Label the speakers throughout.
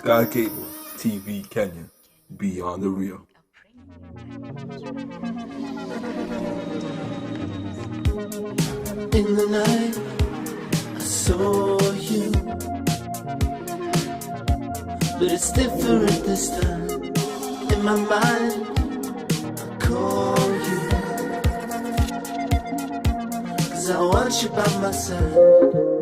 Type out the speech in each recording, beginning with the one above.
Speaker 1: Sky Cable TV Kenya, beyond the real.
Speaker 2: In the night, I saw you, but it's different this time. In my mind, I call you, 'cause I want you by my side.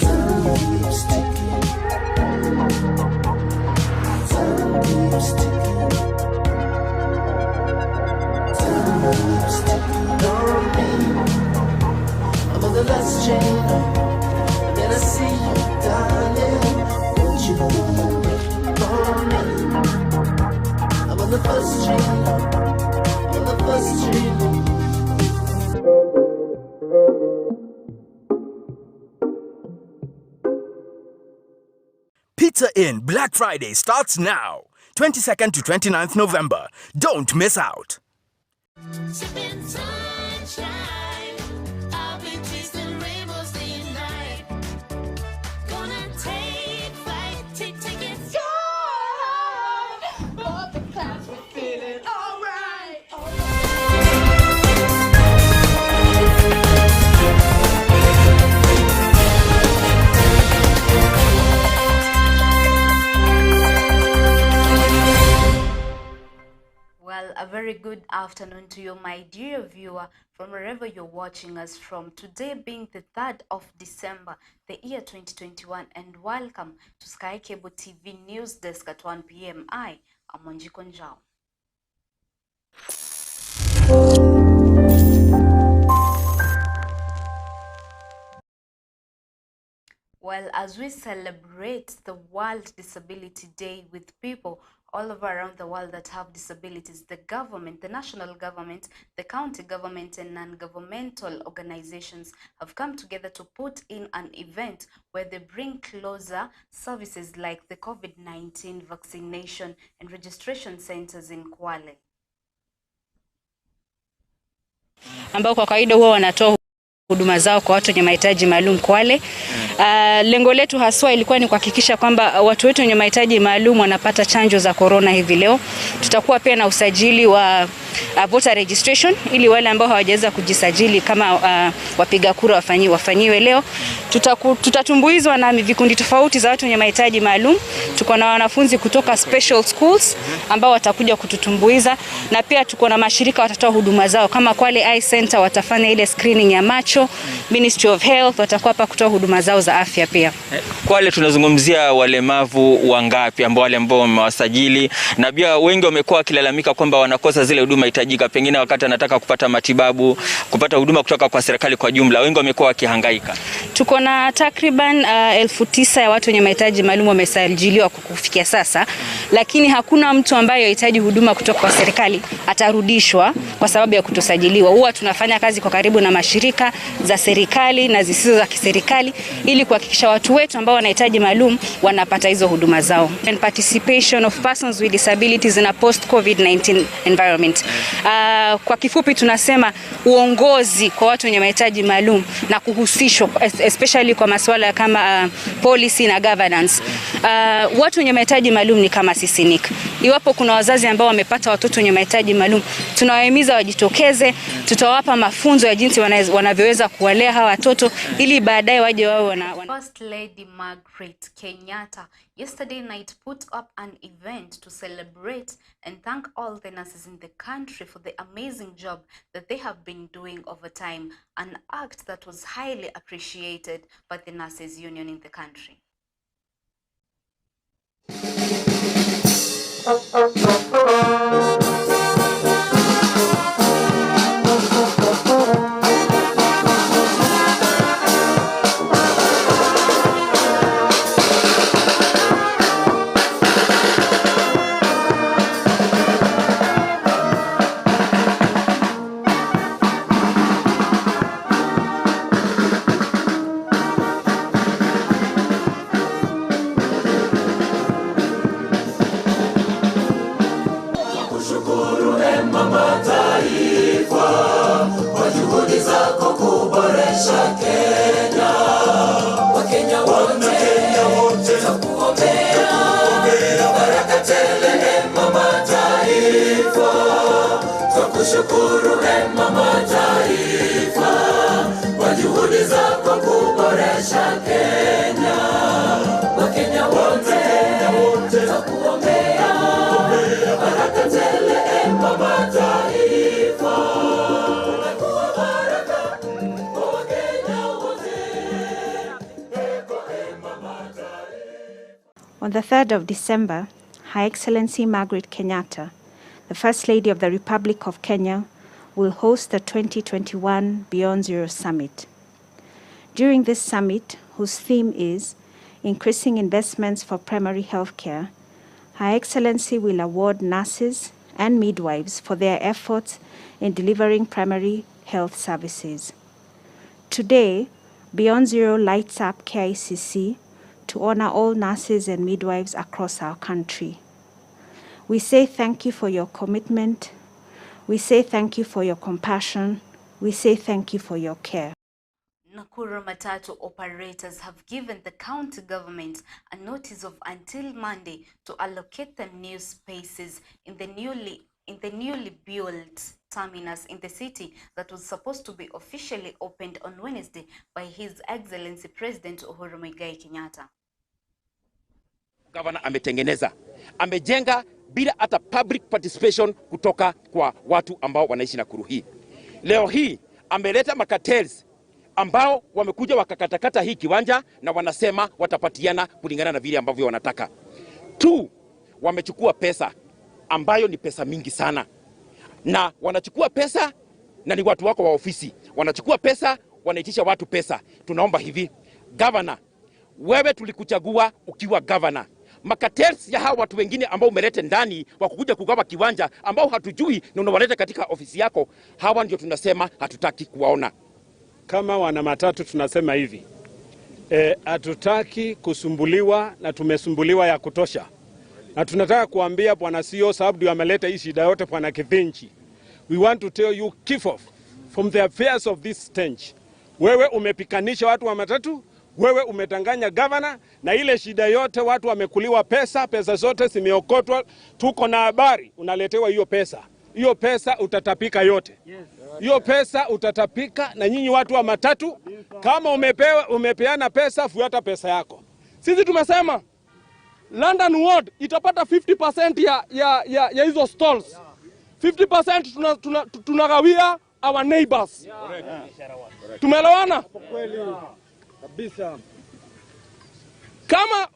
Speaker 2: Time keeps ticking. Time keeps ticking. Time keeps ticking on me. I'm on the last train, and then I see you, darling. Won't you wait for me? I'm on the first train, I'm on the first train.
Speaker 3: Pizza Inn Black Friday starts now, 22nd to 29th November. Don't miss out.
Speaker 2: Sipping sunshine, I'll be chasing rainbows day and night. Gonna take flight, take tickets, go. Above the clouds, we're feeling alright.
Speaker 4: Well, a very good afternoon to you, my dear viewer, from wherever you're watching us from. Today being the 3rd of December, the year 2021, and welcome to Sky Cable TV News Desk at 1 p.m. I am Wanjiku Njau. Well, as we celebrate the World Disability Day with people all over around the world that have disabilities, the government, the national government, the county government, and non-governmental organizations have come together to put in an event where they bring closer services like the COVID-19 vaccination and registration centers in Kwale.
Speaker 5: Ambao kwa kawaida huwa wanatoa huduma zao kwa watu wenye mahitaji maalum Kwale. Lengo letu haswa ilikuwa ni kuhakikisha kwamba watu wetu wenye mahitaji maalum wanapata chanjo za corona hivi leo. Tutakuwa pia na usajili wa voter registration ili wale ambao hawajaweza kujisajili kama wapiga kura wafanyiwe leo. Tutatumbuizwa na vikundi tofauti za watu wenye mahitaji maalum. Tuko na wanafunzi kutoka special schools ambao watakuja kututumbuiza, na pia tuko na mashirika watatoa huduma zao kama Kwale Eye Center watafanya ile screening ya macho, Ministry of Health watakuwa hapa kutoa huduma zao za afya pia.
Speaker 6: Kwale tunazungumzia walemavu wangapi ambao wale ambao wamewasajili, na pia wengi wamekuwa wakilalamika kwamba wanakosa zile huduma hitajika, pengine wakati anataka kupata matibabu, kupata huduma kutoka kwa serikali kwa jumla, wengi wamekuwa wakihangaika.
Speaker 5: Tuko na takriban 9,000 ya watu wenye mahitaji maalum wamesajiliwa kufikia sasa, lakini hakuna mtu ambaye anahitaji huduma kutoka kwa serikali atarudishwa kwa sababu ya kutosajiliwa. Huwa tunafanya kazi kwa karibu na mashirika za serikali na zisizo za kiserikali ili kuhakikisha watu wetu ambao wanahitaji maalum wanapata hizo huduma zao. And participation of persons with disabilities in a post-COVID-19 environment. Kwa kifupi tunasema uongozi kwa watu wenye mahitaji maalum na kuhusishwa especially kwa masuala kama policy na governance. Watu wenye mahitaji maalum ni kama sisi NIC. Iwapo kuna wazazi ambao wamepata watoto wenye mahitaji maalum, tunawahimiza wajitokeze, tutawapa mafunzo ya jinsi wanavyoweza kuwalea hawa watoto ili baadaye waje wao wana
Speaker 4: First Lady Margaret Kenyatta yesterday night put up an event to celebrate and thank all the nurses in the country for the amazing job that they have been doing over time, an act that was highly appreciated by the nurses union in the country.
Speaker 2: Tunakushukuru e mama taifa kwa juhudi zako kuboresha Kenya. Wakenya wote twakuombea baraka tele e mama taifa. Umekuwa baraka kwa Wakenya wote. Eko e mama taifa.
Speaker 7: On the 3rd of December, Her Excellency Margaret Kenyatta, the First Lady of the Republic of Kenya, will host the 2021 Beyond Zero Summit. During this summit, whose theme is Increasing Investments for Primary Healthcare, Her Excellency will award nurses and midwives for their efforts in delivering primary health services. Today, Beyond Zero lights up KICC to honor all nurses and midwives across our country. We say thank you for your commitment. We say thank you for your compassion. We say thank you for your care.
Speaker 4: Nakuru Matatu operators have given the county government a notice of until Monday to allocate them new spaces in the newly built terminus in the city that was supposed to be officially opened on Wednesday by His Excellency President Uhuru Muigai Kenyatta.
Speaker 8: Governor ametengeneza, amejenga bila hata public participation kutoka kwa watu ambao wanaishi Nakuru hii. Leo hii ameleta macartels ambao wamekuja wakakatakata hii kiwanja na wanasema watapatiana kulingana na vile ambavyo wanataka. 2, wamechukua pesa ambayo ni pesa mingi sana. Na wanachukua pesa na ni watu wako wa ofisi. Wanachukua pesa, wanaitisha watu pesa. Tunaomba hivi, governor, wewe tulikuchagua ukiwa governor. Macartels ya hawa watu wengine ambao umelete ndani wa kukuja kugawa kiwanja ambao hatujui na unawaleta katika ofisi yako, hawa ndio tunasema hatutaki kuwaona.
Speaker 9: Kama wana matatu tunasema hivi, hatutaki kusumbuliwa na tumesumbuliwa ya kutosha. Na tunataka kuambia bwana CEO, sababu ndio ameleta hii shida yote, bwana Kithinji. We want to tell you kick off from the affairs of this stench. Wewe umepikanisha watu wa matatu, wewe umetanganya governor, na ile shida yote watu wamekuliwa pesa, pesa zote zimeokotwa, tuko na habari unaletewa hiyo pesa. Hiyo pesa utatapika yote. Hiyo pesa utatapika, na nyinyi watu wa matatu kama umepeana pesa, fuata pesa yako.
Speaker 10: Sisi tumesema London Ward itapata 50% ya hizo stalls. 50% tunagawia our neighbors. Tumeelewana?
Speaker 9: Kabisa.
Speaker 10: Kama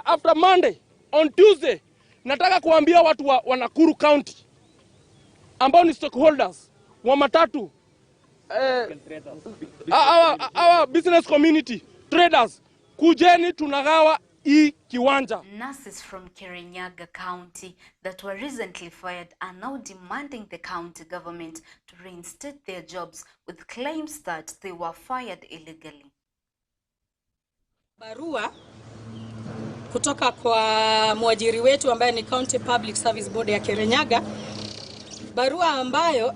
Speaker 10: after Monday, on Tuesday, nataka kuambia watu wa Nakuru County ambao ni stakeholders wa matatu, our business community, traders, kujeni tunagawa hii kiwanja.
Speaker 4: Nurses from Kirinyaga County that were recently fired are now demanding the county government to reinstate their jobs with claims that they were fired illegally.
Speaker 11: Barua kutoka kwa mwajiri wetu ambaye ni County Public Service Board ya Kirinyaga, barua ambayo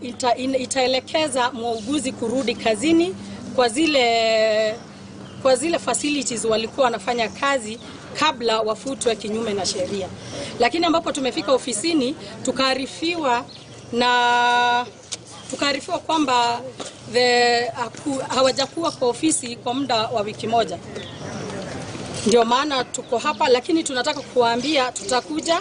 Speaker 11: itaelekeza muuguzi kurudi kazini kwa zile facilities walikuwa wanafanya kazi kabla wafutwe kinyume na sheria. Lakini ambapo tumefika ofisini tukaarifiwa kwamba hawajakuwa kwa ofisi kwa muda wa wiki moja. Ndio maana tuko hapa, lakini tunataka kuwaambia tutakuja,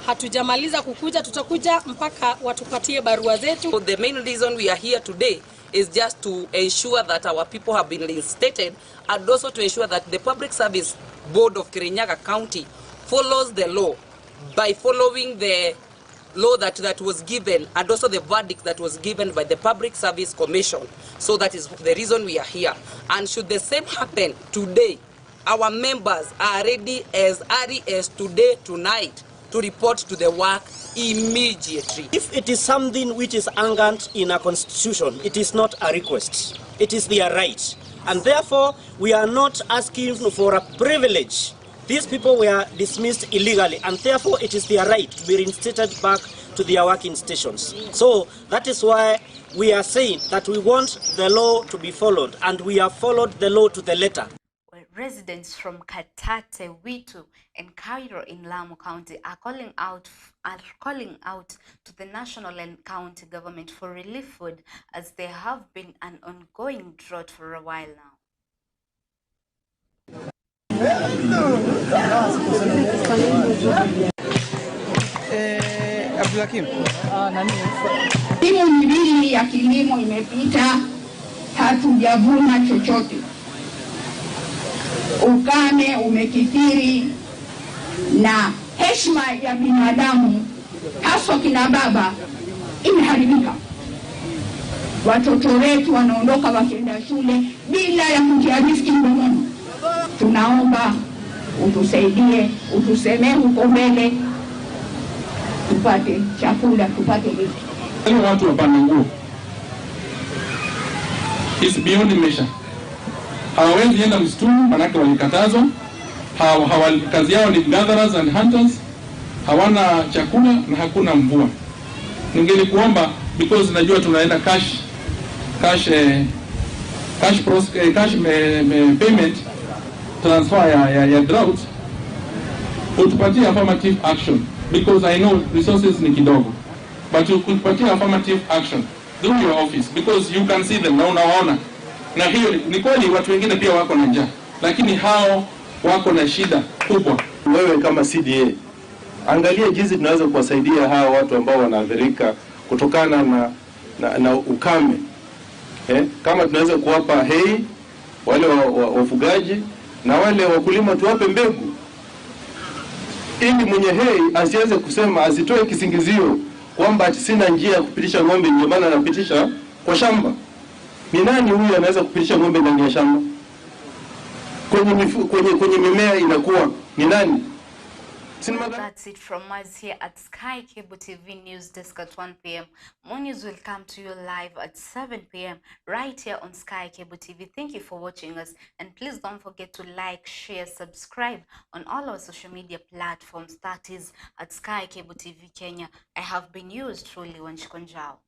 Speaker 11: hatujamaliza kukuja, tutakuja mpaka watupatie barua zetu.
Speaker 12: The main reason we are here today is just to ensure that our people have been reinstated and also to ensure that the Public Service Board of Kirinyaga County follows the law by following the law that was given and also the verdict that was given by the Public Service Commission. So that is the reason we are here. And should the same happen today, our members are ready as early as today, tonight, to report to the work immediately.
Speaker 13: If it is something which is anchored in a constitution, it is not a request. It is their right. And therefore, we are not asking for a privilege. These people were dismissed illegally, and therefore it is their right to be reinstated back to their working stations. So that is why we are saying that we want the law to be followed, and we have followed the law to the letter.
Speaker 4: Residents from Katate, Witu and Cairo in Lamu County are calling out to the national and county government for relief food, as there have been an ongoing drought for a while now.
Speaker 14: Misimu miwili ya kilimo imepita, hatujavuna chochote. Ukame umekithiri na heshima ya binadamu haswa kina baba imeharibika. Watoto wetu wanaondoka wakienda shule bila ya kutia riski mdomoni. Tunaomba utusaidie, utusemee huko mbele, tupate chakula, tupate riziki.
Speaker 15: Watu wapande nguo. It's beyond measure. Hawawezi enda msituni manake walikatazwa. Kazi yao ni gatherers and hunters. Hawana chakula na hakuna mvua. Ningelikuomba, because najua tunaenda cash payment transfer ya drought, utupatie affirmative action, because I know resources ni kidogo, but utupatie affirmative action through your office, because you can see them na unawaona. Na hiyo ni kweli watu wengine pia wako na njaa, lakini hao wako na shida kubwa.
Speaker 16: Wewe kama CDA, angalia jinsi tunaweza kuwasaidia hawa watu ambao wanaathirika kutokana na ukame. Kama tunaweza kuwapa hei wale wafugaji na wale wakulima, tuwape mbegu ili mwenye hei asiweze kusema, asitoe kisingizio kwamba sina njia ya kupitisha ng'ombe ndio maana anapitisha kwa shamba. Ni nani huyu anaweza kupitisha ng'ombe ndani ya shamba? Kwenye mimea inakuwa ni nani?
Speaker 4: That's it from us here at Sky Cable TV News Desk at 1 p.m. More news will come to you live at 7 p.m. right here on Sky Cable TV. Thank you for watching us, and please don't forget to like, share, subscribe on all our social media platforms. That is at Sky Cable TV Kenya. I have been yours truly, Wanjiku Njau.